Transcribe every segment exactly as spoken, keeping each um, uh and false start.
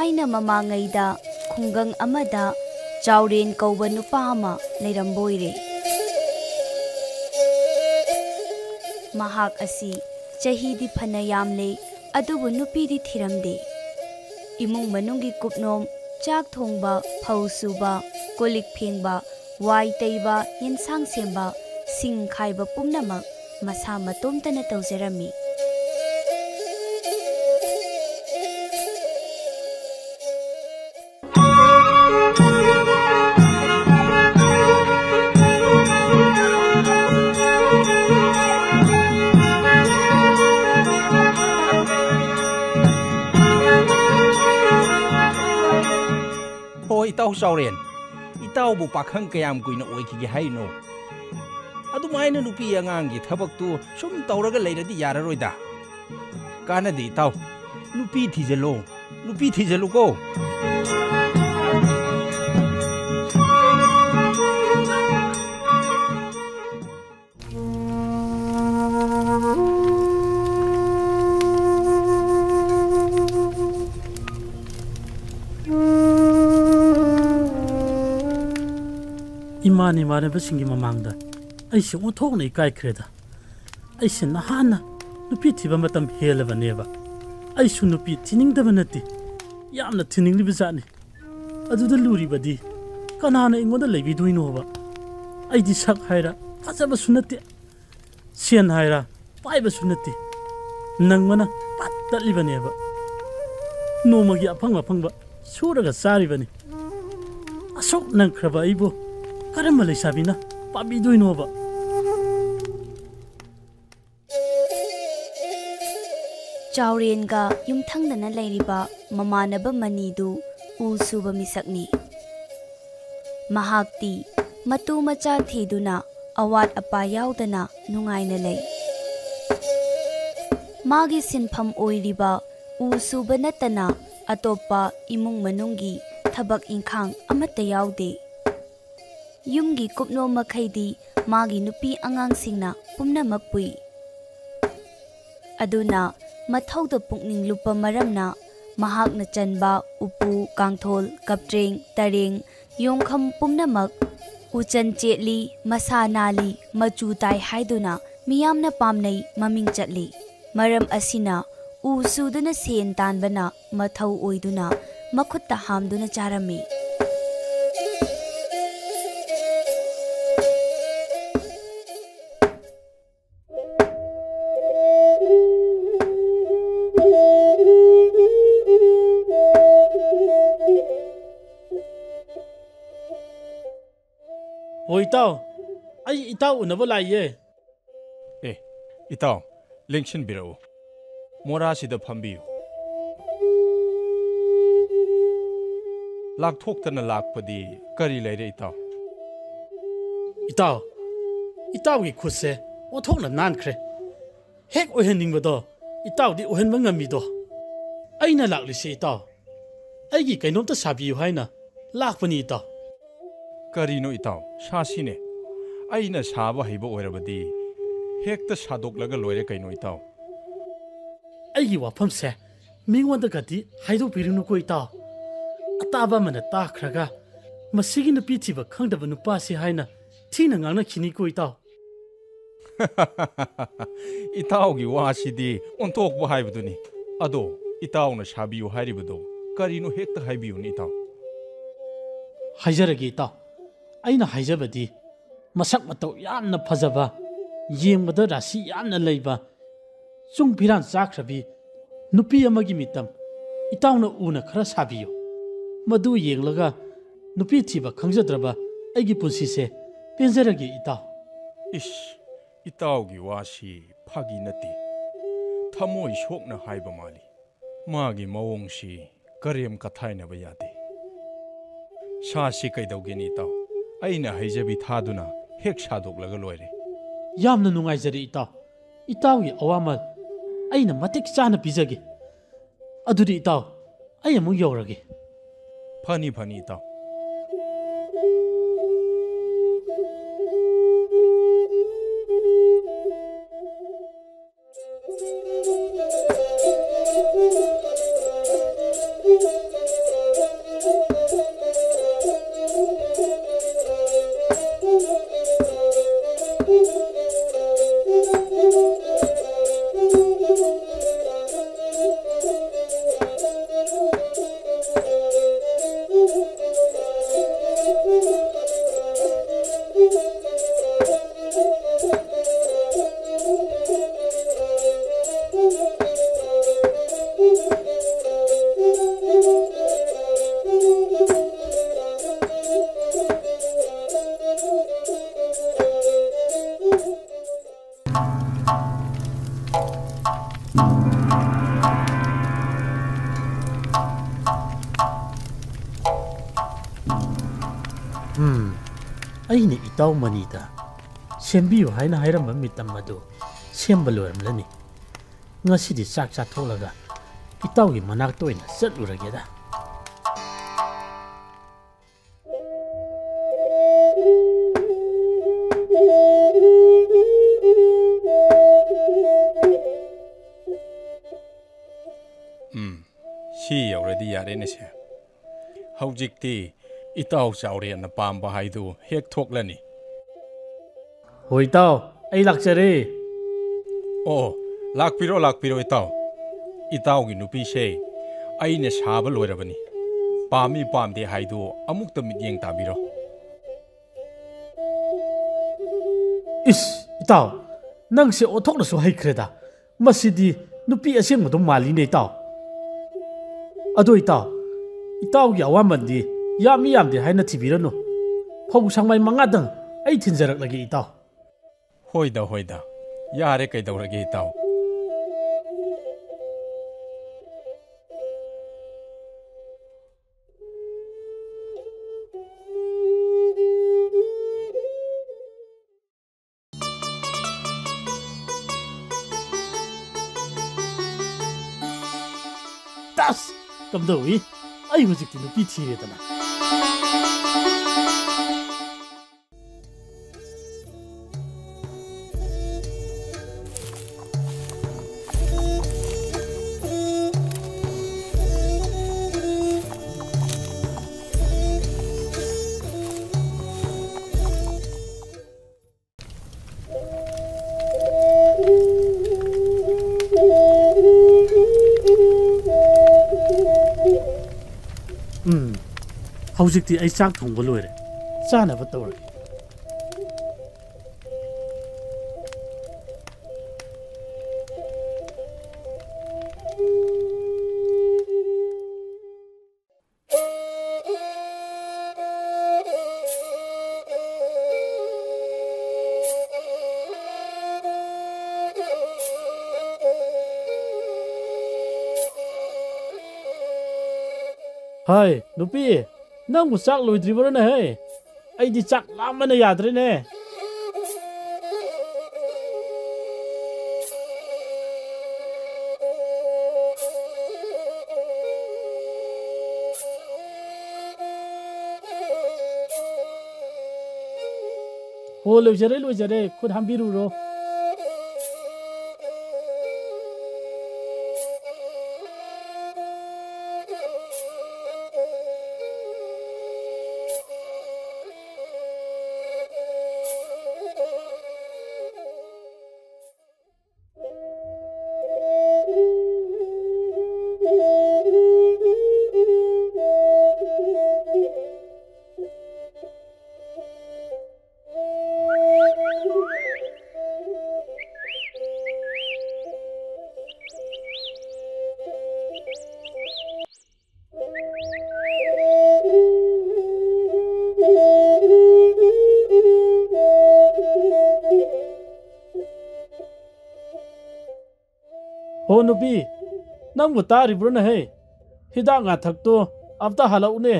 ꯑꯩꯅ ꯃꯃꯥꯡꯉꯩꯗ ꯈꯨꯡꯒꯪ ꯑꯃꯗ ꯆꯥꯎꯔꯦꯟ ꯀꯧꯕ ꯅꯨꯄꯥ ꯑꯃ ꯂꯩꯔꯝꯕ ꯑꯣꯏꯔꯦ꯫ ꯃꯍꯥꯛ ꯑꯁꯤ ꯆꯍꯤꯗꯤ ꯐꯅ ꯌꯥꯝꯂꯦ, ꯑꯗꯨꯕꯨ ꯅꯨꯄꯤꯗꯤ ꯊꯤꯔꯝꯗꯦ꯫ ꯏꯃꯨꯡ ꯃꯅꯨꯡꯒꯤ ꯀꯨꯞꯅꯣꯝ, ꯆꯥꯛ ꯊꯣꯡꯕ, ꯐꯧ ꯁꯨꯕ, ꯀꯣꯜ ꯂꯤꯛ ꯐꯦꯡꯕ, ꯋꯥꯏ ꯇꯩꯕ, ꯌꯦꯟꯁꯥꯡ ꯁꯦꯝꯕ, ꯁꯤꯡ ꯈꯥꯏꯕ ꯄꯨꯝꯅꯃꯛ ꯃꯁꯥ ꯃꯇꯣꯝꯇꯅ ꯇꯧꯖꯔꯝꯃꯤ꯫ ꯍꯣ, ꯏꯇꯥꯎ ꯆꯥꯎꯔꯦꯟ, ꯏꯇꯥꯎꯕꯨ ꯄꯥꯈꯪ ꯀꯌꯥꯝ ꯀꯨꯏꯅ ꯑꯣꯏꯈꯤꯒꯦ ꯍꯥꯏꯅꯣ? ꯑꯗꯨꯃꯥꯏꯅ ꯅꯨꯄꯤ ꯑꯉꯥꯡꯒꯤ ꯊꯕꯛꯇꯨ ꯁꯨꯝ ꯇꯧꯔꯒ ꯂꯩꯔꯗꯤ ꯌꯥꯔꯔꯣꯏꯗ꯫ ꯀꯥꯟꯅꯗꯦ ꯏꯇꯥꯎ, ꯅꯨꯄꯤ ꯊꯤꯖꯤꯜꯂꯣ, ꯅꯨꯄꯤ ꯊꯤꯖꯤꯜꯂꯨꯀꯣ꯫ ꯏꯃꯥꯟ ꯏꯃꯥꯟꯅꯕꯁꯤꯡꯒꯤ ꯃꯃꯥꯡꯗ ꯑꯩꯁꯦ ꯑꯣꯟꯊꯣꯛꯅ ꯏꯀꯥꯏꯈ꯭ꯔꯦꯗ꯫ ꯑꯩꯁꯦ ꯅꯍꯥꯟꯅ ꯅꯨꯄꯤ ꯊꯤꯕ ꯃꯇꯝ ꯍꯦꯜꯂꯕꯅꯦꯕ꯫ ꯑꯩꯁꯨ ꯅꯨꯄꯤ ꯊꯤꯅꯤꯡꯗꯕ ꯅꯠꯇꯦ, ꯌꯥꯝꯅ ꯊꯤꯅꯤꯡꯂꯤꯕ ꯖꯥꯠꯅꯤ꯫ ꯑꯗꯨꯗ ꯂꯨꯔꯤꯕꯗꯤ ꯀꯅꯥꯅ ꯑꯩꯉꯣꯟꯗ ꯂꯩꯕꯤꯗꯣꯏꯅꯣꯕ? ꯑꯩꯗꯤ ꯁꯛ ꯍꯥꯏꯔ ꯐꯖꯕꯁꯨ ꯅꯠꯇꯦ, ꯁꯦꯟ ꯍꯥꯏꯔ ꯄꯥꯏꯕꯁꯨ ꯅꯠꯇꯦ, ꯅꯪꯕꯅ ꯄꯠ ꯇꯠꯂꯤꯕꯅꯦꯕ꯫ ꯅꯣꯡꯃꯒꯤ ꯑꯐꯪ ꯑꯐꯪꯕ ꯁꯨꯔꯒ ꯆꯥꯔꯤꯕꯅꯤ꯫ ꯑꯁꯨꯛ ꯅꯪꯈ꯭ꯔꯕ ꯑꯩꯕꯨ ꯀꯔꯝꯕ ꯂꯩꯁꯥꯕꯤꯅ ꯄꯥꯝꯕꯤꯗꯣꯏꯅꯣꯕ? ꯆꯥꯎꯔꯦꯟꯒ ꯌꯨꯝꯊꯪꯅꯅ ꯂꯩꯔꯤꯕ ꯃꯃꯥꯟꯅꯕ ꯃꯅꯤꯗꯨ ꯎ ꯁꯨꯕ ꯃꯤꯁꯛꯅꯤ꯫ ꯃꯍꯥꯛꯇꯤ ꯃꯇꯨ ꯃꯆꯥ ꯊꯤꯗꯨꯅ ꯑꯋꯥꯠ ꯑꯄꯥ ꯌꯥꯎꯗꯅ ꯅꯨꯡꯉꯥꯏꯅ ꯂꯩ꯫ ꯃꯥꯒꯤ ꯁꯤꯟꯐꯝ ꯑꯣꯏꯔꯤꯕ ꯎ ꯁꯨꯕ ꯅꯠꯇꯅ ꯑꯇꯣꯞꯄ ꯏꯃꯨꯡ ꯃꯅꯨꯡꯒꯤ ꯊꯕꯛ ꯏꯪꯈꯥꯡ ꯑꯃꯠꯇ ꯌꯥꯎꯗꯦ꯫ ꯌꯨꯝꯒꯤ ꯀꯨꯞꯅꯣꯝ ꯃꯈꯩꯗꯤ ꯃꯥꯒꯤ ꯅꯨꯄꯤ ꯑꯉꯥꯡꯁꯤꯡꯅ ꯄꯨꯝꯅꯃꯛ ꯄꯨꯏ꯫ ꯑꯗꯨꯅ ꯃꯊꯧꯗ ꯄꯨꯛꯅꯤꯡ ꯂꯨꯞꯄ ꯃꯔꯝꯅ ꯃꯍꯥꯛꯅ ꯆꯟꯕ ꯎꯄꯨ, ꯀꯥꯡꯊꯣꯜ, ꯀꯞꯇ꯭ꯔꯦꯡ, ꯇꯔꯦꯡ, ꯌꯣꯡꯈꯝ ꯄꯨꯝꯅꯃꯛ ꯎꯆꯟ ꯆꯦꯠꯂꯤ, ꯃꯁꯥ ꯅꯥꯜꯂꯤ, ꯃꯆꯨ ꯇꯥꯏ ꯍꯥꯏꯗꯨꯅ ꯃꯤꯌꯥꯝꯅ ꯄꯥꯝꯅꯩ, ꯃꯃꯤꯡ ꯆꯠꯂꯤ꯫ ꯃꯔꯝ ꯑꯁꯤꯅ ꯎ ꯁꯨꯗꯨꯅ ꯁꯦꯟ ꯇꯥꯟꯕꯅ ꯃꯊꯧ ꯑꯣꯏꯗꯨꯅ ꯃꯈꯨꯠꯇ ꯍꯥꯝꯗꯨꯅ ꯆꯥꯔꯝꯃꯤ꯫ ꯍꯣꯏ ꯏꯇꯥꯎ, ꯑꯩ ꯏꯇꯥꯎ ꯎꯅꯕ ꯂꯥꯛꯏꯌꯦ꯫ ꯑꯦ, ꯏꯇꯥꯎ, ꯂꯦꯡꯁꯤꯟꯕꯤꯔꯛꯎ꯫ ꯃꯣꯔꯥꯁꯤꯗ ꯐꯝꯕꯤꯌꯨ꯫ ꯂꯥꯛꯊꯣꯛꯇꯅ ꯂꯥꯛꯄꯗꯤ ꯀꯔꯤ ꯂꯩꯔꯦ, ꯏꯇꯥꯎ? ꯏꯇꯥꯎ, ꯏꯇꯥꯎꯒꯤ ꯈꯨꯠꯁꯦ ꯑꯣꯟꯊꯣꯛꯅ ꯅꯥꯟꯈ꯭ꯔꯦ꯫ ꯍꯦꯛ ꯑꯣꯏꯍꯟꯅꯤꯡꯕꯗꯣ ꯏꯇꯥꯎꯗꯤ ꯑꯣꯏꯍꯟꯕ ꯉꯝꯃꯤꯗꯣ꯫ ꯑꯩꯅ ꯂꯥꯛꯂꯤꯁꯤ ꯏꯇꯥꯎ, ꯑꯩꯒꯤ ꯀꯩꯅꯣꯝꯇ ꯁꯥꯕꯤꯌꯨ ꯍꯥꯏꯅ ꯂꯥꯛꯄꯅꯤ ꯏꯇꯥꯎ꯫ ꯀꯔꯤꯅꯣ ꯏꯇꯥꯎ? ꯁꯥꯁꯤꯅꯦ꯫ ꯑꯩꯅ ꯁꯥꯕ ꯍꯩꯕ ꯑꯣꯏꯔꯕꯗꯤ ꯍꯦꯛꯇ ꯁꯥꯗꯣꯛꯂꯒ ꯂꯣꯏꯔꯦ ꯀꯩꯅꯣ ꯏꯇꯥꯎ꯫ ꯑꯩꯒꯤ ꯋꯥꯐꯝꯁꯦ ꯃꯤꯉꯣꯟꯗꯒꯗꯤ ꯍꯥꯏꯗꯣꯛꯄꯤꯔꯨꯅꯨꯀꯣ ꯏꯇꯥꯎ꯫ ꯑꯇꯥꯕ ꯑꯃꯅ ꯇꯥꯈ꯭ꯔꯒ ꯃꯁꯤꯒꯤ ꯅꯨꯄꯤ ꯊꯤꯕ ꯈꯪꯗꯕ ꯅꯨꯄꯥꯁꯤ ꯍꯥꯏꯅ ꯊꯤꯅ ꯉꯥꯡꯅꯈꯤꯅꯤꯀꯣ ꯏꯇꯥꯎ꯫ ꯏꯇꯥꯎꯒꯤ ꯋꯥꯁꯤꯗꯤ ꯑꯣꯟꯊꯣꯛꯄ ꯍꯥꯏꯕꯗꯨꯅꯤ꯫ ꯑꯗꯣ ꯏꯇꯥꯎꯅ ꯁꯥꯕꯤꯌꯨ ꯍꯥꯏꯔꯤꯕꯗꯣ ꯀꯔꯤꯅꯣ ꯍꯦꯛꯇ ꯍꯥꯏꯕꯤꯌꯨꯅꯦ ꯏꯇꯥꯎ꯫ ꯍꯥꯏꯖꯔꯒꯦ ꯏꯇꯥꯎ꯫ ꯑꯩꯅ ꯍꯥꯏꯖꯕꯗꯤ ꯃꯁꯛ ꯃꯇꯧ ꯌꯥꯝꯅ ꯐꯖꯕ, ꯌꯦꯡꯕꯗ ꯔꯥꯁꯤ ꯌꯥꯝꯅ ꯂꯩꯕ, ꯆꯨꯡ ꯐꯤꯔꯥꯟ ꯆꯥꯈ꯭ꯔꯕꯤ ꯅꯨꯄꯤ ꯑꯃꯒꯤ ꯃꯤꯇꯝ ꯏꯇꯥꯎꯅ ꯎꯅ ꯈꯔ ꯁꯥꯕꯤꯌꯨ꯫ ꯃꯗꯨ ꯌꯦꯡꯂꯒ ꯅꯨꯄꯤ ꯊꯤꯕ ꯈꯪꯖꯗ꯭ꯔꯕ ꯑꯩꯒꯤ ꯄꯨꯟꯁꯤꯁꯦ ꯄꯦꯟꯖꯔꯒꯦ ꯏꯇꯥꯎ꯫ ꯏꯁ, ꯏꯇꯥꯎꯒꯤ ꯋꯥꯁꯤ ꯐꯥꯒꯤ ꯅꯠꯇꯦ꯫ ꯊꯃꯣꯏ ꯁꯣꯛꯅ ꯍꯥꯏꯕ ꯃꯥꯜꯂꯤ꯫ ꯃꯥꯒꯤ ꯃꯑꯣꯡꯁꯤ ꯀꯔꯦꯝ ꯀꯊꯥꯏꯅꯕ ꯌꯥꯗꯦ꯫ ꯁꯥꯁꯤ ꯀꯩꯗꯧꯒꯦꯅꯤ ꯏꯇꯥꯎ? ꯑꯩꯅ ꯍꯩꯖꯕꯤ ꯊꯥꯗꯨꯅ ꯍꯦꯛ ꯁꯥꯗꯣꯛꯂꯒ ꯂꯣꯏꯔꯦ꯫ ꯌꯥꯝꯅ ꯅꯨꯡꯉꯥꯏꯖꯔꯦ ꯏꯇꯥꯎ꯫ ꯏꯇꯥꯎꯒꯤ ꯑꯋꯥꯃꯜ ꯑꯩꯅ ꯃꯇꯤꯛ ꯆꯥꯅ ꯄꯤꯖꯒꯦ꯫ ꯑꯗꯨꯗꯤ ꯏꯇꯥꯎ, ꯑꯩ ꯑꯃꯨꯛ ꯌꯧꯔꯒꯦ꯫ ꯐꯅꯤ, ꯐꯅꯤ ꯏꯇꯥꯎ꯫ ꯏꯇꯥꯎ ꯃꯅꯤꯗ ꯁꯦꯝꯕꯤꯌꯨ ꯍꯥꯏꯅ ꯍꯥꯏꯔꯝꯕ ꯃꯤꯇꯝ ꯑꯗꯨ ꯁꯦꯝꯕ ꯂꯣꯏꯔꯝꯂꯅꯤ꯫ ꯉꯁꯤꯗꯤ ꯆꯥꯛ ꯆꯥꯊꯣꯛꯂꯒ ꯏꯇꯥꯎꯒꯤ ꯃꯅꯥꯛꯇ ꯑꯣꯏꯅ ꯆꯠꯂꯨꯔꯒꯦꯗ꯫ ꯎꯝ, ꯁꯤ ꯌꯧꯔꯗꯤ ꯌꯥꯔꯦꯅꯦꯁꯦ꯫ ꯍꯧꯖꯤꯛꯇꯤ ꯏꯇꯥꯎ ꯆꯥꯎꯔꯦꯟꯅ ꯄꯥꯝꯕ ꯍꯥꯏꯗꯨ ꯍꯦꯛ ꯊꯣꯛꯂꯅꯤ꯫ ꯍꯣꯏ ꯏꯇꯥꯎ, ꯑꯩ ꯂꯥꯛꯆꯔꯦ꯫ ꯑꯣ, ꯂꯥꯛꯄꯤꯔꯣ, ꯂꯥꯛꯄꯤꯔꯣ ꯏꯇꯥꯎ꯫ ꯏꯇꯥꯎꯒꯤ ꯅꯨꯄꯤꯁꯦ ꯑꯩꯅ ꯁꯥꯕ ꯂꯣꯏꯔꯕꯅꯤ꯫ ꯄꯥꯝꯃꯤ ꯄꯥꯝꯗꯦ ꯍꯥꯏꯗꯨ ꯑꯃꯨꯛꯇ ꯃꯤꯠꯌꯦꯡ ꯇꯥꯕꯤꯔꯣ꯫ ꯏꯁ, ꯏꯇꯥꯎ, ꯅꯪꯁꯦ ꯑꯣꯟꯊꯣꯛꯅꯁꯨ ꯍꯩꯈ꯭ꯔꯦꯗ꯫ ꯃꯁꯤꯗꯤ ꯅꯨꯄꯤ ꯑꯁꯦꯡꯕꯗꯨ ꯃꯥꯜꯂꯤꯅꯦ, ꯏꯇꯥꯎ꯫ ꯑꯗꯣ ꯏꯇꯥꯎ, ꯏꯇꯥꯎꯒꯤ ꯑꯋꯥꯃꯟꯗꯤ ꯌꯥꯝꯃꯤ ꯌꯥꯝꯗꯦ ꯍꯥꯏꯅ ꯊꯤꯕꯤꯔꯅꯨ꯫ ꯐꯧ ꯁꯪꯃꯥꯏ ꯃꯉꯥꯗꯪ ꯑꯩ ꯊꯤꯟꯖꯔꯛꯂꯒꯦ, ꯏꯇꯥꯎ꯫ ꯍꯣꯏꯗ, ꯍꯣꯏꯗ꯫ ꯌꯥꯔꯦ, ꯀꯩꯗꯧꯔꯒꯦ, ꯏꯇꯥꯎ? ꯇꯁ! ꯀꯝꯗꯧꯏ? ꯑꯩ ꯍꯧꯖꯤꯛꯇꯤ ꯅꯨꯄꯤ ꯊꯤꯔꯦꯗꯅ꯫ ꯎꯝ, ꯍꯧꯖꯤꯛꯇꯤ ꯑꯩ ꯆꯥꯛ ꯊꯣꯡꯕ ꯂꯣꯏꯔꯦ꯫ ꯆꯥꯅꯕ ꯇꯧꯔꯒꯦ꯫ ꯍꯥꯏ, ꯅꯨꯄꯤ, ꯅꯪꯕꯨ ꯆꯥꯛ ꯂꯣꯏꯗ꯭ꯔꯤꯕ꯭ꯔꯣꯅꯦꯍꯦ? ꯑꯩꯗꯤ ꯆꯥꯛ ꯂꯥꯝꯕꯅ ꯌꯥꯗ꯭ꯔꯦꯅꯦ꯫ ꯍꯣ, ꯂꯣꯏꯖꯔꯦ, ꯂꯣꯏꯖꯔꯦ꯫ ꯈꯨꯠ ꯍꯥꯝꯕꯤꯔꯨꯔꯣ꯫ ꯍꯣ ꯅꯨꯄꯤ, ꯅꯪꯕꯨ ꯇꯥꯔꯤꯕ꯭ꯔꯣꯅꯦꯍꯦ? ꯍꯤꯗꯥꯛ ꯉꯥꯊꯛꯇꯣ ꯑꯝꯇ ꯍꯜꯂꯛꯎꯅꯦ꯫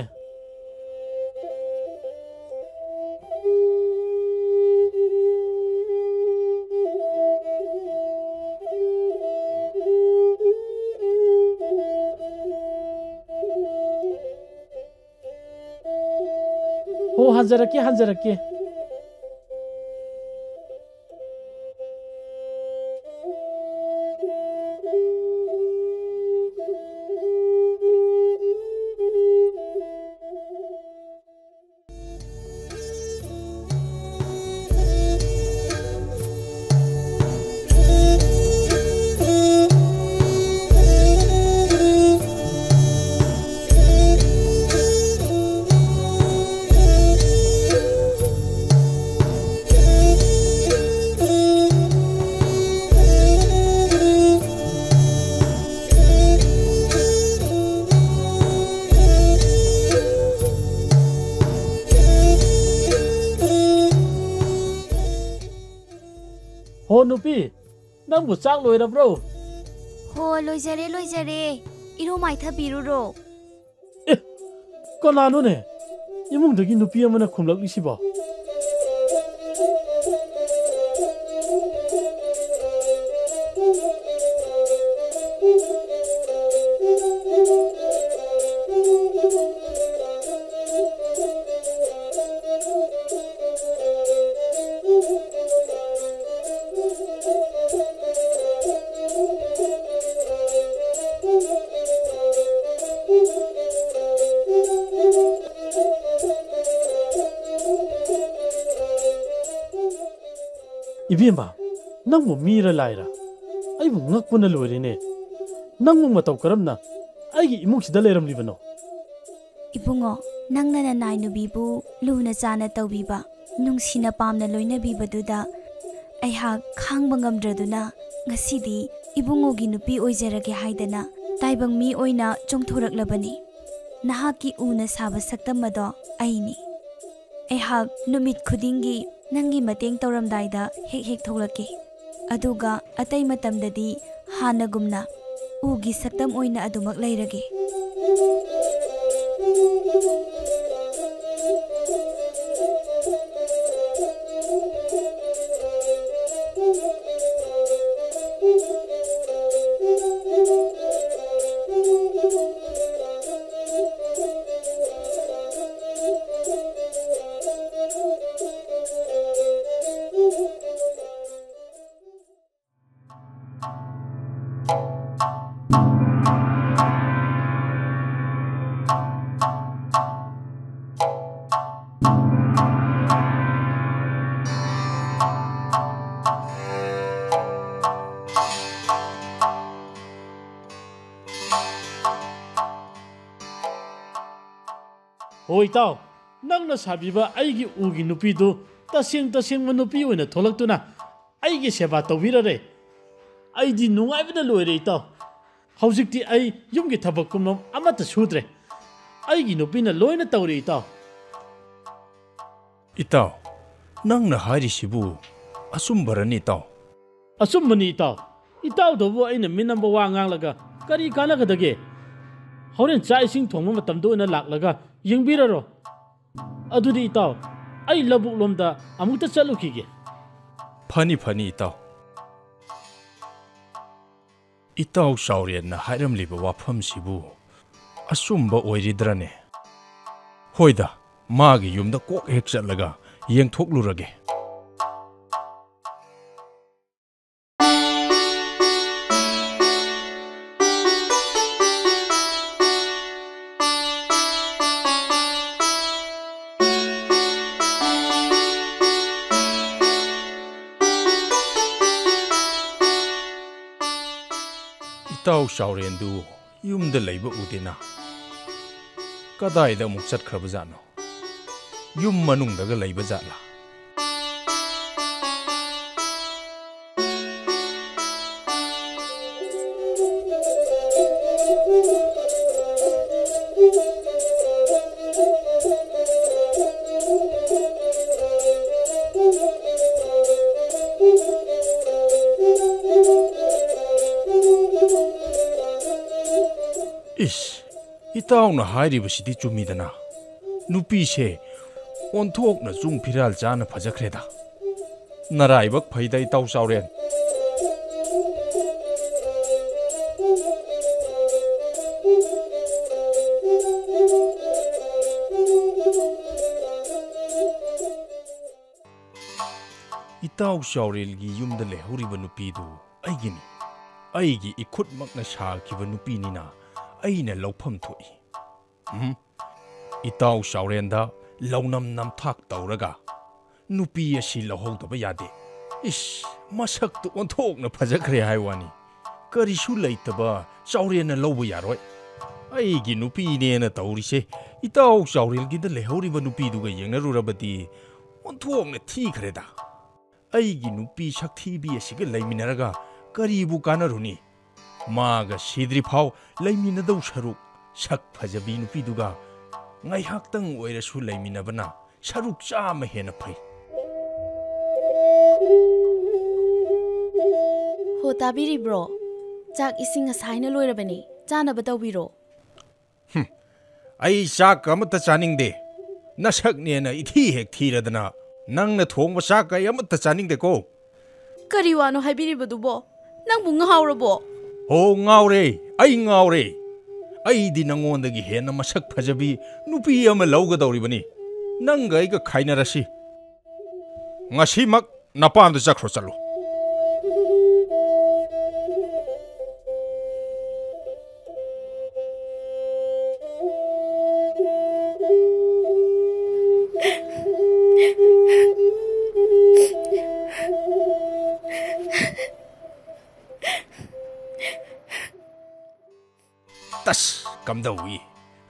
ꯍꯣ, ꯍꯟꯖꯔꯛꯀꯦ, ꯍꯟꯖꯔꯛꯀꯦ꯫ ꯍꯣ ꯅꯨꯄꯤ, ꯅꯪꯕꯨ ꯆꯥꯛ ꯂꯣꯏꯔꯕ꯭ꯔꯣ? ꯍꯣ, ꯂꯣꯏꯖꯔꯦ, ꯂꯣꯏꯖꯔꯦ꯫ ꯏꯔꯨ ꯃꯥꯏꯊꯕꯤꯔꯨꯔꯣ꯫ ꯑꯦ, ꯀꯅꯥꯅꯣꯅꯦ? ꯏꯃꯨꯡꯗꯒꯤ ꯅꯨꯄꯤ ꯑꯃꯅ ꯈꯨꯝꯂꯛꯂꯤꯁꯤꯕꯣ? ꯏꯕꯦꯝꯃ, ꯅꯪꯕꯨ ꯃꯤꯔ ꯂꯥꯏꯔ? ꯑꯩꯕꯨ ꯉꯛꯄꯅ ꯂꯣꯏꯔꯦꯅꯦ꯫ ꯅꯪꯕꯨ ꯃꯇꯧ ꯀꯔꯝꯅ ꯑꯩꯒꯤ ꯏꯃꯨꯡꯁꯤꯗ ꯂꯩꯔꯝꯂꯤꯕꯅꯣ? ꯏꯕꯨꯡꯉꯣ, ꯅꯪꯅ ꯅꯅꯥꯏ ꯅꯨꯄꯤꯕꯨ ꯂꯨꯅ ꯆꯥꯅ ꯇꯧꯕꯤꯕ, ꯅꯨꯡꯁꯤꯅ ꯄꯥꯝꯅ ꯂꯣꯏꯅꯕꯤꯕꯗꯨꯗ ꯑꯩꯍꯥꯛ ꯈꯥꯡꯕ ꯉꯝꯗ꯭ꯔꯗꯨꯅ ꯉꯁꯤꯗꯤ ꯏꯕꯨꯡꯉꯣꯒꯤ ꯅꯨꯄꯤ ꯑꯣꯏꯖꯔꯒꯦ ꯍꯥꯏꯗꯅ ꯇꯥꯏꯕꯪ ꯃꯤ ꯑꯣꯏꯅ ꯆꯣꯡꯊꯣꯔꯛꯂꯕꯅꯤ꯫ ꯅꯍꯥꯛꯀꯤ ꯎꯅ ꯁꯥꯕ ꯁꯛꯇꯝ ꯑꯗꯣ ꯑꯩꯅꯤ꯫ ꯑꯩꯍꯥꯛ ꯅꯨꯃꯤꯠ ꯈꯨꯗꯤꯡꯒꯤ ꯅꯪꯒꯤ ꯃꯇꯦꯡ ꯇꯧꯔꯝꯗꯥꯏꯗ ꯍꯦꯛ ꯍꯦꯛ ꯊꯣꯛꯂꯛꯀꯦ꯫ ꯑꯗꯨꯒ ꯑꯇꯩ ꯃꯇꯝꯗꯗꯤ ꯍꯥꯟꯅꯒꯨꯝꯅ ꯎꯒꯤ ꯁꯛꯇꯝ ꯑꯣꯏꯅ ꯑꯗꯨꯃꯛ ꯂꯩꯔꯒꯦ꯫ ꯍꯣꯏ ꯏꯇꯥꯎ, ꯅꯪꯅ ꯁꯥꯕꯤꯕ ꯑꯩꯒꯤ ꯎꯒꯤ ꯅꯨꯄꯤꯗꯨ ꯇꯁꯦꯡ ꯇꯁꯦꯡꯕ ꯅꯨꯄꯤ ꯑꯣꯏꯅ ꯊꯣꯛꯂꯛꯇꯨꯅ ꯑꯩꯒꯤ ꯁꯦꯕꯥ ꯇꯧꯕꯤꯔꯔꯦ꯫ ꯑꯩꯗꯤ ꯅꯨꯡꯉꯥꯏꯕꯅ ꯂꯣꯏꯔꯦ ꯏꯇꯥꯎ꯫ ꯍꯧꯖꯤꯛꯇꯤ ꯑꯩ ꯌꯨꯝꯒꯤ ꯊꯕꯛ ꯀꯨꯝꯂꯝ ꯑꯃꯠꯇ ꯁꯨꯗ꯭ꯔꯦ꯫ ꯑꯩꯒꯤ ꯅꯨꯄꯤꯅ ꯂꯣꯏꯅ ꯇꯧꯔꯦ ꯏꯇꯥꯎ꯫ ꯏꯇꯥꯎ, ꯅꯪꯅ ꯍꯥꯏꯔꯤꯁꯤꯕꯨ ꯑꯆꯨꯝꯕꯔꯅꯤ ꯏꯇꯥꯎ? ꯑꯆꯨꯝꯕꯅꯤ ꯏꯇꯥꯎ꯫ ꯏꯇꯥꯎꯗꯕꯨ ꯑꯩꯅ ꯃꯤꯅꯝꯕ ꯋꯥ ꯉꯥꯡꯂꯒ ꯀꯔꯤ ꯀꯥꯟꯅꯒꯗꯒꯦ? ꯍꯣꯔꯦꯟ ꯆꯥꯛ ꯏꯁꯤꯡ ꯊꯣꯡꯕ ꯃꯇꯝꯗ ꯑꯣꯏꯅ ꯂꯥꯛꯂꯒ ꯌꯦꯡꯕꯤꯔꯔꯣ꯫ ꯑꯗꯨꯗꯤ ꯏꯇꯥꯎ, ꯑꯩ ꯂꯧꯕꯨꯛ ꯂꯣꯝꯗ ꯑꯃꯨꯛꯇ ꯆꯠꯂꯨꯈꯤꯒꯦ꯫ ꯐꯅꯤ, ꯐꯅꯤ, ꯏꯇꯥꯎ꯫ ꯏꯇꯥꯎ ꯆꯥꯎꯔꯦꯟꯅ ꯍꯥꯏꯔꯝꯂꯤꯕ ꯋꯥꯐꯝꯁꯤꯕꯨ ꯑꯆꯨꯝꯕ ꯑꯣꯏꯔꯤꯗ꯭ꯔꯅꯦ? ꯍꯣꯏꯗ, ꯃꯥꯒꯤ ꯌꯨꯝꯗ ꯀꯣꯛ ꯍꯦꯛ ꯆꯠꯂꯒ ꯌꯦꯡꯊꯣꯛꯂꯨꯔꯒꯦ꯫ ꯏꯇꯥꯎ ꯆꯥꯎꯔꯦꯟꯗꯨ ꯌꯨꯝꯗ ꯂꯩꯕ ꯎꯗꯦꯅ꯫ ꯀꯗꯥꯏꯗ ꯑꯃꯨꯛ ꯆꯠꯈ꯭ꯔꯕꯖꯥꯠꯅꯣ? ꯌꯨꯝ ꯃꯅꯨꯡꯗꯒ ꯂꯩꯕ ꯖꯥꯠꯂꯥ? ꯏꯁ, ꯏꯇꯥꯎꯅ ꯍꯥꯏꯔꯤꯕꯁꯤꯗꯤ ꯆꯨꯝꯃꯤꯗꯅ꯫ ꯅꯨꯄꯤꯁꯦ ꯑꯣꯟꯊꯣꯛꯅ ꯆꯨꯡ ꯐꯤꯔꯥꯜ ꯆꯥꯅ ꯐꯖꯈ꯭ꯔꯦꯗ꯫ ꯅꯔꯥꯏꯕꯛ ꯐꯩꯗ, ꯏꯇꯥꯎ ꯆꯥꯎꯔꯦꯟ꯫ ꯏꯇꯥꯎ ꯆꯥꯎꯔꯦꯜꯒꯤ ꯌꯨꯝꯗ ꯂꯩꯍꯧꯔꯤꯕ ꯅꯨꯄꯤꯗꯨ ꯑꯩꯒꯤꯅꯤ꯫ ꯑꯩꯒꯤ ꯏꯈꯨꯠꯃꯛꯅ ꯁꯥꯈꯤꯕ ꯅꯨꯄꯤꯅꯤꯅ ꯑꯩꯅ ꯂꯧꯐꯝ ꯊꯣꯛꯏ꯫ ꯎꯝ? ꯏꯇꯥꯎ ꯆꯥꯎꯔꯦꯟꯗ ꯂꯧꯅꯝ ꯅꯝꯊꯥꯛ ꯇꯧꯔꯒ ꯅꯨꯄꯤ ꯑꯁꯤ ꯂꯧꯍꯧꯗꯕ ꯌꯥꯗꯦ꯫ ꯏꯁ, ꯃꯁꯛꯇꯨ ꯑꯣꯟꯊꯣꯛꯅ ꯐꯖꯈ꯭ꯔꯦ ꯍꯥꯏ ꯋꯥꯅꯤ꯫ ꯀꯔꯤꯁꯨ ꯂꯩꯇꯕ ꯆꯥꯎꯔꯦꯟꯅ ꯂꯧꯕ ꯌꯥꯔꯣꯏ꯫ ꯑꯩꯒꯤ ꯅꯨꯄꯤꯅꯦꯅ ꯇꯧꯔꯤꯁꯦ ꯏꯇꯥꯎ ꯆꯥꯎꯔꯦꯜꯒꯤꯗ ꯂꯩꯍꯧꯔꯤꯕ ꯅꯨꯄꯤꯗꯨꯒ ꯌꯦꯡꯅꯔꯨꯔꯕꯗꯤ ꯑꯣꯟꯊꯣꯛꯅ ꯊꯤꯈ꯭ꯔꯦꯗ꯫ ꯑꯩꯒꯤ ꯅꯨꯄꯤ ꯁꯛꯊꯤꯕꯤ ꯑꯁꯤꯒ ꯂꯩꯃꯤꯟꯅꯔꯒ ꯀꯔꯤꯕꯨ ꯀꯥꯟꯅꯔꯨꯅꯤ? ꯃꯥꯒ ꯁꯤꯗ꯭ꯔꯤꯐꯥꯎ ꯂꯩꯃꯤꯟꯅꯗꯧ ꯁꯔꯨꯛ, ꯁꯛ ꯐꯖꯕꯤ ꯅꯨꯄꯤꯗꯨꯒ ꯉꯥꯏꯍꯥꯛꯇꯪ ꯑꯣꯏꯔꯁꯨ ꯂꯩꯃꯤꯟꯅꯕꯅ ꯁꯔꯨꯛ ꯆꯥꯝꯃ ꯍꯦꯟꯅ ꯐꯩ꯫ ꯍꯣ, ꯇꯥꯕꯤꯔꯤꯕ꯭ꯔꯣ? ꯆꯥꯛ ꯏꯁꯤꯡ ꯉꯁꯥꯏꯅ ꯂꯣꯏꯔꯕꯅꯤ, ꯆꯥꯅꯕ ꯇꯧꯕꯤꯔꯣ꯫ ꯍꯨꯝ, ꯑꯩ ꯆꯥꯛ ꯑꯃꯠꯇ ꯆꯥꯅꯤꯡꯗꯦ꯫ ꯅꯁꯛꯅꯦꯅ ꯏꯊꯤ ꯍꯦꯛ ꯊꯤꯔꯗꯅ꯫ ꯅꯪꯅ ꯊꯣꯡꯕ ꯆꯥꯛꯀ ꯑꯩ ꯑꯃꯠꯇ ꯆꯥꯅꯤꯡꯗꯦꯀꯣ꯫ ꯀꯔꯤ ꯋꯥꯅꯣ ꯍꯥꯏꯕꯤꯔꯤꯕꯗꯨꯕꯣ? ꯅꯪꯕꯨ ꯉꯥꯎꯔꯕꯣ? ꯍꯣ, ꯉꯥꯎꯔꯦ꯫ ꯑꯩ ꯉꯥꯎꯔꯦ꯫ ꯑꯩꯗꯤ ꯅꯉꯣꯟꯗꯒꯤ ꯍꯦꯟꯅ ꯃꯁꯛ ꯐꯖꯕꯤ ꯅꯨꯄꯤ ꯑꯃ ꯂꯧꯒꯗꯧꯔꯤꯕꯅꯤ꯫ ꯅꯪꯒ ꯑꯩꯒ ꯈꯥꯏꯅꯔꯁꯤ꯫ ꯉꯁꯤꯃꯛ ꯅꯄꯥꯝꯗ ꯆꯠꯈ꯭ꯔꯣ ꯆꯠꯂꯣ꯫ ꯇꯁ! ꯀꯝꯗꯧꯏ?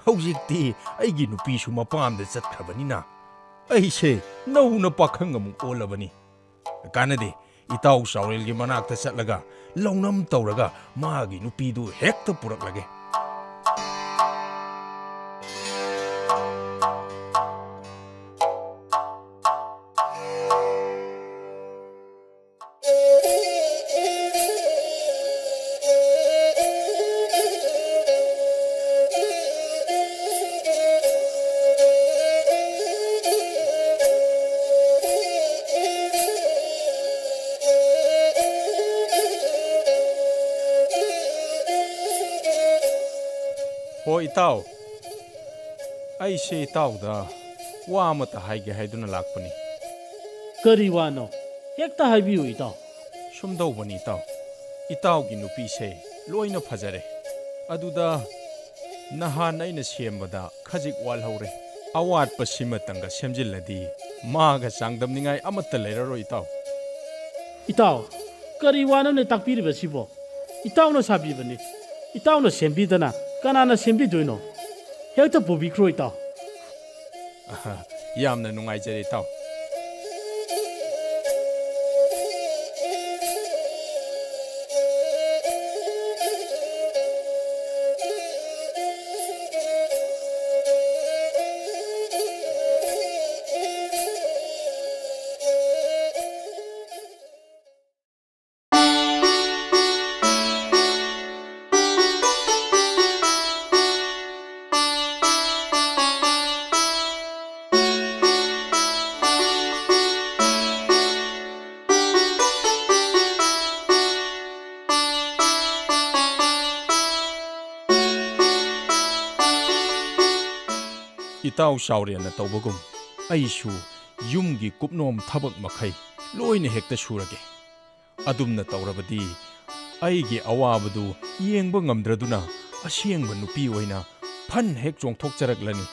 ꯍꯧꯖꯤꯛꯇꯤ ꯑꯩꯒꯤ ꯅꯨꯄꯤꯁꯨ ꯃꯄꯥꯝꯗ ꯆꯠꯈ꯭ꯔꯕꯅꯤꯅ ꯑꯩꯁꯦ ꯅꯧꯅ ꯄꯥꯈꯪ ꯑꯃꯨꯛ ꯑꯣꯜꯂꯕꯅꯤ꯫ ꯀꯥꯟꯅꯗꯦ, ꯏꯇꯥꯎ ꯆꯥꯎꯔꯦꯜꯒꯤ ꯃꯅꯥꯛꯇ ꯆꯠꯂꯒ ꯂꯧꯅꯝ ꯇꯧꯔꯒ ꯃꯥꯒꯤ ꯅꯨꯄꯤꯗꯨ ꯍꯦꯛꯇ ꯄꯨꯔꯛꯂꯒꯦ꯫ ꯍꯣ ꯏꯇꯥꯎ, ꯑꯩꯁꯦ ꯏꯇꯥꯎꯗ ꯋꯥ ꯑꯃꯇ ꯍꯥꯏꯒꯦ ꯍꯥꯏꯗꯨꯅ ꯂꯥꯛꯄꯅꯤ꯫ ꯀꯔꯤ ꯋꯥꯅꯣ? ꯍꯦꯛꯇ ꯍꯥꯏꯕꯤꯌꯨ ꯏꯇꯥꯎ꯫ ꯁꯨꯝꯗꯧꯕꯅꯤ ꯏꯇꯥꯎ, ꯏꯇꯥꯎꯒꯤ ꯅꯨꯄꯤꯁꯦ ꯂꯣꯏꯅ ꯐꯖꯔꯦ, ꯑꯗꯨꯗ ꯅꯍꯥꯟ ꯑꯩꯅ ꯁꯦꯝꯕꯗ ꯈꯖꯤꯛ ꯋꯥꯠꯍꯧꯔꯦ꯫ ꯑꯋꯥꯠꯄꯁꯤꯃꯇꯪꯒ ꯁꯦꯝꯖꯤꯜꯂꯗꯤ ꯃꯥꯒ ꯆꯥꯡꯗꯝꯅꯤꯡꯉꯥꯏ ꯑꯃꯠꯇ ꯂꯩꯔꯔꯣꯏ ꯏꯇꯥꯎ꯫ ꯏꯇꯥꯎ, ꯀꯔꯤ ꯋꯥꯅꯣꯅꯦ ꯇꯥꯛꯄꯤꯔꯤꯕꯁꯤꯕꯣ? ꯏꯇꯥꯎꯅ ꯁꯥꯕꯤꯕꯅꯤ, ꯏꯇꯥꯎꯅ ꯁꯦꯝꯕꯤꯗꯅ ꯀꯅꯥꯅ ꯁꯦꯝꯕꯤꯗꯣꯏꯅꯣ? ꯍꯦꯛꯇ ꯄꯨꯕꯤꯈ꯭ꯔꯣ ꯏꯇꯥꯎ꯫ ꯑꯍ, ꯌꯥꯝꯅ ꯅꯨꯡꯉꯥꯏꯖꯔꯦ ꯏꯇꯥꯎ꯫ ꯏꯇꯥꯎ ꯆꯥꯎꯔꯦꯜꯅ ꯇꯧꯕꯒꯨꯝ ꯑꯩꯁꯨ ꯌꯨꯝꯒꯤ ꯀꯨꯞꯅꯣꯝ ꯊꯕꯛ ꯃꯈꯩ ꯂꯣꯏꯅ ꯍꯦꯛꯇ ꯁꯨꯔꯒꯦ꯫ ꯑꯗꯨꯝꯅ ꯇꯧꯔꯕꯗꯤ ꯑꯩꯒꯤ ꯑꯋꯥꯕꯗꯨ ꯌꯦꯡꯕ ꯉꯝꯗ꯭ꯔꯗꯨꯅ ꯑꯁꯦꯡꯕ ꯅꯨꯄꯤ ꯑꯣꯏꯅ ꯐꯟ ꯍꯦꯛ ꯆꯣꯡꯊꯣꯛꯆꯔꯛꯂꯅꯤ꯫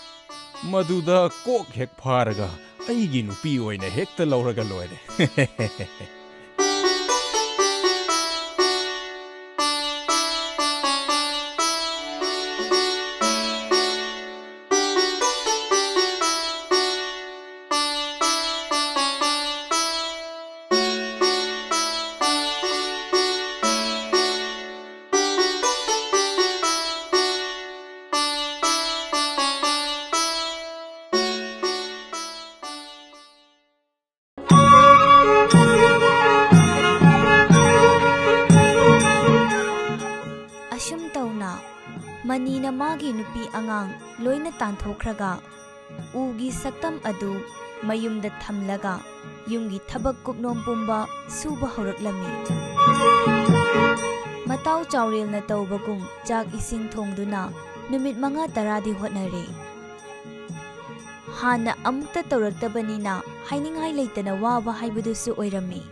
ꯃꯗꯨꯗ ꯀꯣꯛ ꯍꯦꯛ ꯐꯥꯔꯒ ꯑꯩꯒꯤ ꯅꯨꯄꯤ ꯑꯣꯏꯅ ꯍꯦꯛꯇ ꯂꯧꯔꯒ ꯂꯣꯏꯔꯦ꯫ ꯑꯁꯨꯝ ꯇꯧꯅ ꯃꯅꯤꯅ ꯃꯥꯒꯤ ꯅꯨꯄꯤ ꯑꯉꯥꯡ ꯂꯣꯏꯅ ꯇꯥꯟꯊꯣꯛꯈ꯭ꯔꯒ ꯎꯒꯤ ꯁꯛꯇꯝ ꯑꯗꯨ ꯃꯌꯨꯝꯗ ꯊꯝꯂꯒ ꯌꯨꯝꯒꯤ ꯊꯕꯛ ꯀꯨꯞꯅꯣꯝ ꯄꯨꯝꯕ ꯁꯨꯕ ꯍꯧꯔꯛꯂꯝꯃꯤ꯫ ꯃꯇꯥꯎ ꯆꯥꯎꯔꯦꯜꯅ ꯇꯧꯕꯒꯨꯝ ꯆꯥꯛ ꯏꯁꯤꯡ ꯊꯣꯡꯗꯨꯅ ꯅꯨꯃꯤꯠ ꯃꯉꯥ ꯇꯔꯥꯗꯤ ꯍꯣꯠꯅꯔꯦ꯫ ꯍꯥꯟꯅ ꯑꯃꯨꯛꯇ ꯇꯧꯔꯛꯇꯕꯅꯤꯅ ꯍꯥꯏꯅꯤꯡꯉꯥꯏ ꯂꯩꯇꯅ ꯋꯥꯕ ꯍꯥꯏꯕꯗꯨꯁꯨ ꯑꯣꯏꯔꯝꯃꯤ꯫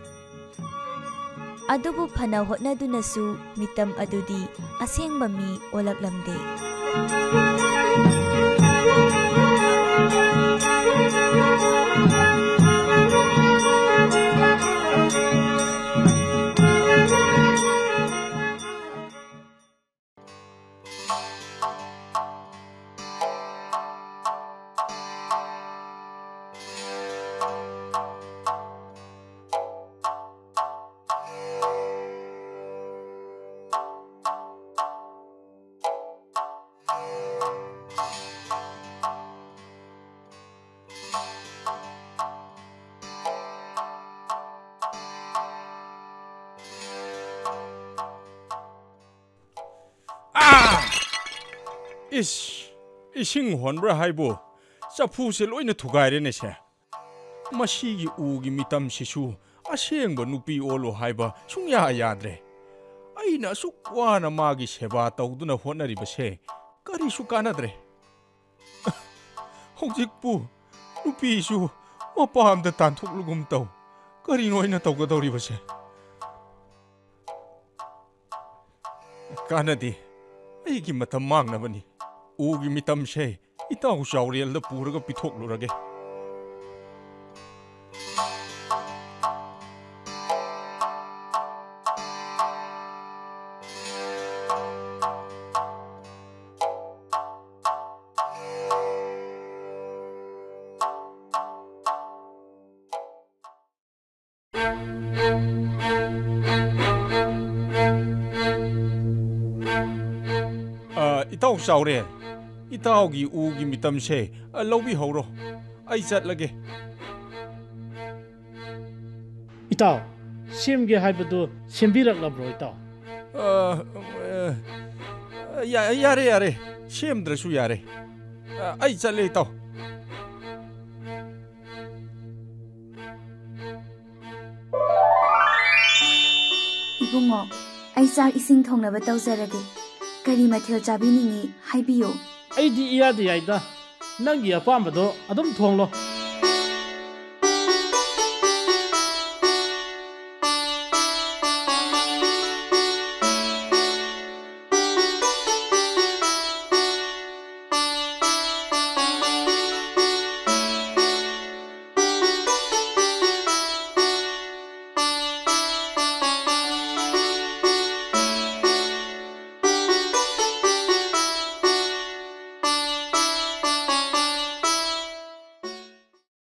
ꯑꯗꯨꯕꯨ ꯐꯅ ꯍꯣꯠꯅꯗꯨꯅꯁꯨ ꯃꯤꯇꯝ ꯑꯗꯨꯗꯤ ꯑꯁꯦꯡꯕ ꯃꯤ ꯑꯣꯜꯂꯛꯂꯝꯗꯦ꯫ ꯑꯥ! ꯏꯁ, ꯏꯁꯤꯡ ꯍꯣꯟꯕ꯭ꯔꯥ ꯍꯥꯏꯕꯨ, ꯆꯐꯨꯁꯦ ꯂꯣꯏꯅ ꯊꯨꯒꯥꯏꯔꯦꯅꯦ ꯁꯦ꯫ ꯃꯁꯤꯒꯤ ꯎꯒꯤ ꯃꯤꯇꯝꯁꯤꯁꯨ ꯑꯁꯦꯡꯕ ꯅꯨꯄꯤ ꯑꯣꯜꯂꯨ ꯍꯥꯏꯕ ꯁꯨꯡꯌꯥ ꯌꯥꯗ꯭ꯔꯦ꯫ ꯑꯩꯅ ꯑꯁꯨꯛ ꯋꯥꯅ ꯃꯥꯒꯤ ꯁꯦꯕꯥ ꯇꯧꯗꯨꯅ ꯍꯣꯠꯅꯔꯤꯕꯁꯦ ꯀꯔꯤꯁꯨ ꯀꯥꯟꯅꯗ꯭ꯔꯦ꯫ ꯍꯧꯖꯤꯛꯄꯨ ꯅꯨꯄꯤꯁꯨ ꯃꯄꯥꯝꯗ ꯇꯥꯟꯊꯣꯛꯂꯒꯨꯝ ꯇꯧ꯫ ꯀꯔꯤꯅꯣ ꯑꯩꯅ ꯇꯧꯒꯗꯧꯔꯤꯕꯁꯦ? ꯀꯥꯟꯅꯗꯦ꯫ ꯑꯩꯒꯤ ꯃꯇꯝ ꯃꯥꯡꯅꯕꯅꯤ꯫ ꯎꯒꯤ ꯃꯤꯇꯝꯁꯦ ꯏꯇꯥꯎ ꯆꯥꯎꯔꯦꯜꯗ ꯄꯨꯔꯒ ꯄꯤꯊꯣꯛꯂꯨꯔꯒꯦ꯫ ꯑ, ꯏꯇꯥꯎ ꯆꯥꯎꯔꯦꯜ, ꯏꯇꯥꯎꯒꯤ ꯎꯒꯤ ꯃꯤꯇꯝꯁꯦ, ꯑ, ꯂꯧꯕꯤꯍꯧꯔꯣ꯫ ꯑꯩ ꯆꯠꯂꯒꯦ꯫ ꯏꯇꯥꯎ, ꯁꯦꯝꯒꯦ ꯍꯥꯏꯕꯗꯨ ꯁꯦꯝꯕꯤꯔꯛꯂꯕ꯭ꯔꯣ, ꯏꯇꯥꯎ? ꯑ, ꯑ, ꯌꯥ-, ꯌꯥꯔꯦ, ꯌꯥꯔꯦ꯫ ꯁꯦꯝꯗ꯭ꯔꯁꯨ ꯌꯥꯔꯦ꯫ ꯑ, ꯑꯩ ꯆꯠꯂꯦ, ꯏꯇꯥꯎ꯫ ꯏꯕꯨꯡꯉꯣ, ꯑꯩ ꯆꯥꯛ ꯏꯁꯤꯡ ꯊꯣꯡꯅꯕ ꯇꯧꯖꯔꯒꯦ꯫ ꯀꯔꯤ ꯃꯊꯦꯜ ꯆꯥꯕꯤꯅꯤꯡꯉꯤ ꯍꯥꯏꯕꯤꯌꯨ꯫ ꯑꯩꯗꯤ ꯏꯌꯥꯗ ꯌꯥꯏꯗ꯫ ꯅꯪꯒꯤ ꯑꯄꯥꯝꯕꯗꯣ ꯑꯗꯨꯝ ꯊꯣꯡꯂꯣ꯫